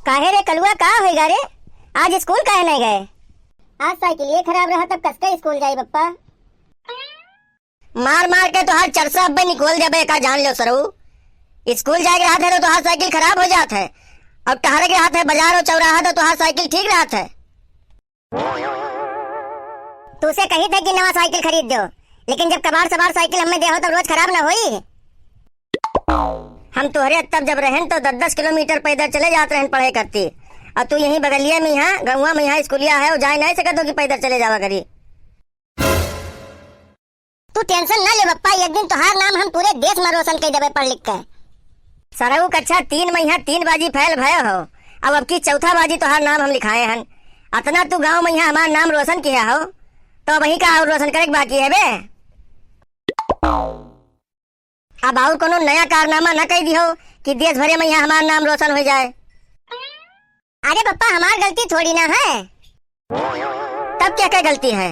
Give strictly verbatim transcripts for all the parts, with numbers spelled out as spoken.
काहे रे कलुआ, का होइगा रे? आज स्कूल काहे नहीं गए? आज साइकिलिए खराब रहा, तब कसके स्कूल जाई बप्पा। मार मार के तोहार चरसा अब्बे निकोल देबे का, जान लो सरऊ। स्कूल जाए के रहत है तो तोहार साइकिल खराब हो जात है, और टहरे के रहत है बाजार और चौराहा तो तोहार साइकिल ठीक रहत है। तू से कही थे कि नवा साइकिल खरीद दो, लेकिन जब कबाड़ सबाड़ साइकिल हमें दे हो तब रोज खराब ना होई। हम तोहरे तब जब रहन तो दस दस किलोमीटर पैदल चले जात रहन पढ़े करती, और तू यहीं बगलिया में यहाँ गौवा में यहाँ स्कूलिया है और जाए नहीं सकत हो कि पैदल चले जावा करी। तू टेंशन ना ले बप्पा, एक दिन तोहार नाम हम पूरे देश में रोशन कर देबे पढ़ लिख के। सरऊ कक्षा तीन में यहाँ तीन बाजी फैल भय हो, अब अब की चौथा बाजी तोहार नाम हम लिखाए हन। अतना तू गांव में यहाँ हमार नाम रोशन किया हो, तो वही का और रोशन करे के बाकी है बे? अब और कोनो नया कारनामा न कह दिहो कि देश भरे में यहाँ हमार नाम रोशन हो जाए। अरे पप्पा, हमार गलती थोड़ी ना है। तब क्या क्या गलती है?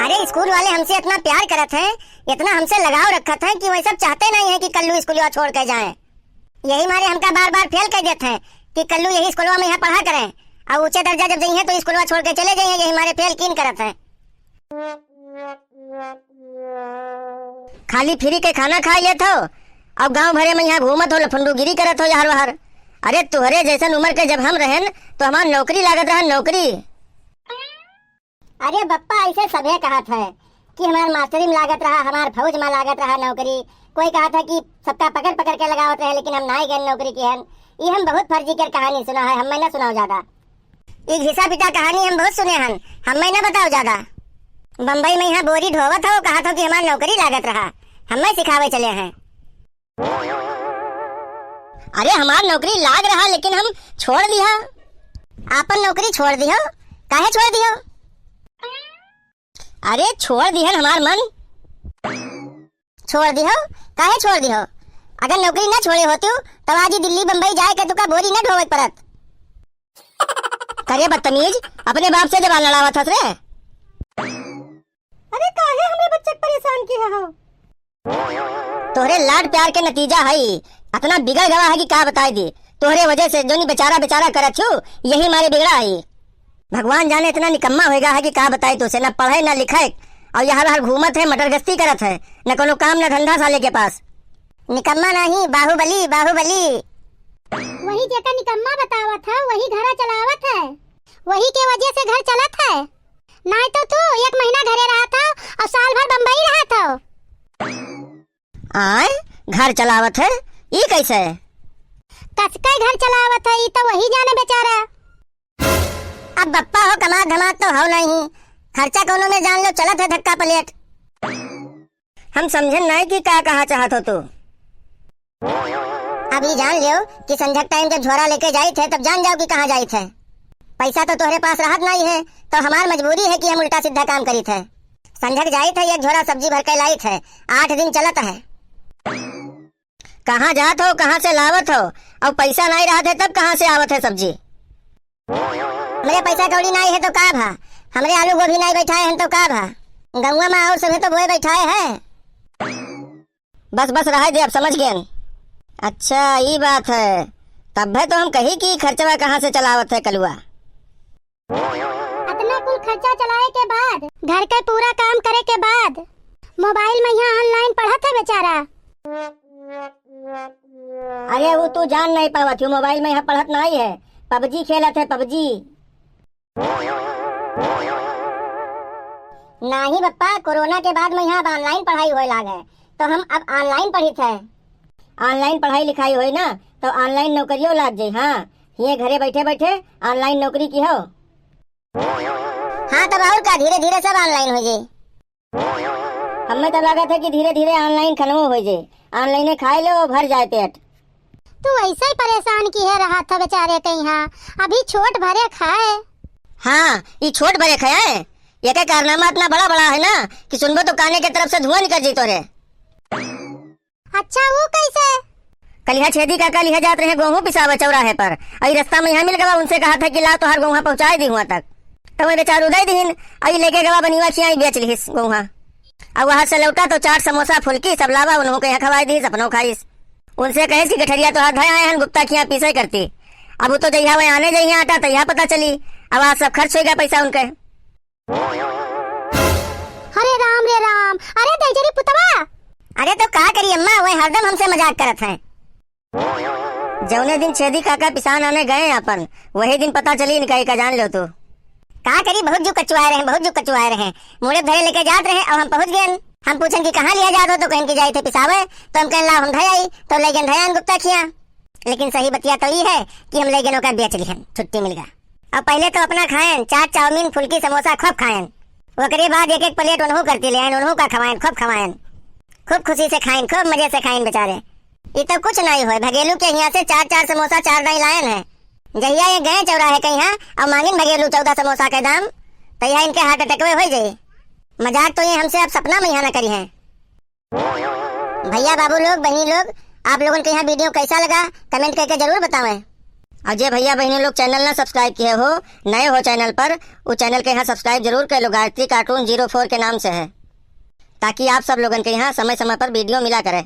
अरे स्कूल वाले हमसे इतना प्यार करत हैं, इतना हमसे लगाव रखत हैं कि वही सब चाहते नहीं है कि कल्लू स्कूलवा छोड़ के जाए। यही मारे हमका बार बार फेल कर देते हैं कि कल्लू यही स्कूलवा में यहाँ पढ़ा करें, और ऊंचे दर्जा जब जाइए तो स्कूलवा छोड़ के चले जाइए, यही मारे फेल कीन करत हैं। खाली फ्री के खाना खा लेत हो, अब गांव भरे में यहाँ घूमत हो, लफंडूगिरी करत हो यार बाहर। अरे तुहरे जैसन उम्र के जब हम रहन तो हमार नौकरी लागत रहा, नौकरी। अरे बप्पा, ऐसे सभे कहत है कि हमार मास्टरी में लागत रहा, हमार फौज में लागत रहा नौकरी। कोई कहत है कि सबका पकड़ पकड़ के लगावत रहे, लेकिन हम नाई गए नौकरी की हन। ये हम बहुत फर्जी कर कहानी सुना है, हमें ना सुनाओ ज्यादा। ई घिसा पिटा कहानी हम बहुत सुने हन, हमें ना बताओ ज्यादा। बम्बई में यहाँ बोरी ढोवत हो, कहत हो कि हमार नौकरी लागत रहा, हमें सिखावे चले हैं। अरे हमार नौकरी लाग रहा, लेकिन हम छोड़ दिया। आपन नौकरी छोड़ दियो? काहे छोड़ दियो? अरे छोड़ दिहन हमार मन। छोड़ दिहो? काहे छोड़ दिहो? अगर नौकरी ना छोड़े होतू, तब आज ही दिल्ली बम्बई जाए के तुका बोरी ना ढोवे के पड़त। करे बदतमीज, अपने बाप से जबान लड़ावत हस रे। अरे काहे हमरे बच्चा के परेशान किया हो? तोहरे लाड प्यार के नतीजा हई, अतना बिगड़ गवा है कि का बताई दी। तोहरे वजह से जोनी बेचारा बेचारा करत छु, यही मारे बिगड़ा हई। भगवान जाने इतना निकम्मा होएगा है कि का बताई तोसे, ना पढ़े ना लिखे, और यहाँ बाहर घूमत है, मटर गश्ती करत है, न कोनो काम न धंधा साले के पास। निकम्मा नहीं, बाहुबली, बाहुबली। वही जेका निकम्मा बतावत है, वही घरा चलावत है, वही के वजह से घर चलत है। नाय तो तू एक महीना घरे रहत हो और साल भर बम्बई रहत हो। आय, घर चलावत है, ई कैसे? कसके घर चलावत है, ई तो वही जाने बेचारा। अब बप्पा हो, कमात धमात तो हो नहीं, खर्चा कोनो में जान लो चलत है धक्का प्लेट। हम समझन नहीं कि का कहा चाहत हो तू। अब ई जान लियो कि संझक टाइम जब झोरा लेके जाइत है, तब जान जाओ कि कहाँ जाइत है। पैसा तो तोहरे पास रहत नहीं है, तो हमार मजबूरी है कि हम उल्टा सीधा काम करीत है। संझक जाइत है, एक झोरा सब्जी भर के लाइत है, आठ दिन चलत है। कहाँ जात हो, कहाँ से लावत हो? अब पैसा नहीं रहत है, तब कहाँ से आवत है सब्जी? हमरे पैसा कौड़ी नाई है तो का भा? हमरे आलू गोभी नाई बैठाए हैं तो का भा? गौवा में और सभे तो बोए बैठाए हैं। बस, बस, रहे दे, अब समझ गए। अच्छा, ई बात है। तब है तो हम कही कि खर्चवा कहाँ से चलावत है कलुआ। अतना कुल खर्चा चलाए के बाद, घर के पूरा काम करे के बाद, मोबाइल में यहाँ online पढ़त है बेचारा। अरे, वो तू जान नहीं पावत हो, मोबाइल में यहाँ पढ़त नहीं है, PUBG खेलत है, PUBG। नाही बप्पा, कोरोना के बाद में यहाँ अब online पढ़ाई होए लागे, तो हम अब online पढ़ित है। Online पढ़ाई लिखाई होई ना, तो online नौकरियों लाग जाई। हाँ, ये घरे बैठे बैठे online नौकरी की हो। हाँ, तब और का, धीरे धीरे सब online हो जाई। हमें तो लागत है कि धीरे धीरे online खनवो हो जाए, online खाए लो, भर जाए पेट। तू ऐसे ही परेशान किहे रहा था बेचारे के यहाँ, अभी छोट भरे खाए। हाँ, ई छोट भरे खाए, ये का कारनामा इतना बड़ा बड़ा है ना कि सुनबो तो काने के तरफ से धुआं निकल जाई तोरे। अच्छा, वो कैसे? कलिहा छेदी काका लिहा जात रहे गोहूं पिसावे चौराहे पर, अई रास्ता में यहाँ मिल गवा, उनसे कहा था कि ला तोहार गोहूं पहुँचाए दी हुआ तक। तो वह बेचारू दे दीन, अई लेके गवा बनिवा खियाई बेच लिहिस गोहूं। अब वहाँ से लौटा तो चाट समोसा फुल्की सब लावा, उन्हों के यहाँ खवाई दीस, अपनो खाइस। उनसे कहे कि गठरिया तोहार धय आए हन, गुप्ता खिया पीसे करती, अब उ तो जहिया वह आने जहिया आटा तहिया पता चली। अब आज सब खर्च होइ गया पैसा उनके। अरे राम रे राम, अरे दैजरी पुतवा। अरे तो का करी अम्मा, वह हरदम हमसे मजाक करत हैं। जौने दिन छेदी काका पिसान आने गए आपन, वही दिन पता चली इनका, इका जान लो तू। का करी, बहुत जुग कचुआए रहे, बहुत जुग कचुआए रहे। मुड़े धरे लेके जात रहे और हम पहुँच गए। हम पूछन कि कहाँ लिया जात हो, तो कहन कि जाइत है पिसावे, तो हम कहन लाओ हम धयाई, तो ले गए धयान गुप्ता खिया। लेकिन सही बतिया तो ई है कि हम ले गए ओका बेच लिहन, छुट्टी मिल गया। अब पहले तो अपना खाएन, चाट, चाउमीन, फुल्की, समोसा खूब खाएन। ओकरे बाद एक एक प्लेट उनहू करती ले आएन, उनहू का खवाएन, खूब खवाएन। खूब खुशी से खाएन, खूब मजे से खाएन बेचारे। ई तो कुछ नहीं होए, भगेलू के हियाँ से चार चार समोसा चार दाई लाएन है। जहिया ये गए चौराहे के हियाँ और मांगिन भगेलू चौदह समोसा के दाम, तहिया इनके हार्ट अटैकवे होइ जाई। मजाक तो ये हमसे अब सपना में यहाँ न करी हैं। भैया बाबू लोग, बहनी लोग, आप लोगन के यहाँ वीडियो कैसा लगा, कमेंट करके जरूर बतावें। और जे भैया बहनी लोग चैनल ना सब्सक्राइब किए हो, नए हो चैनल पर, वो चैनल के यहाँ सब्सक्राइब जरूर कर लो, गायत्री कार्टून ज़ीरो फ़ोर के नाम से है, ताकि आप सब लोगन के यहाँ समय समय पर वीडियो मिला करे।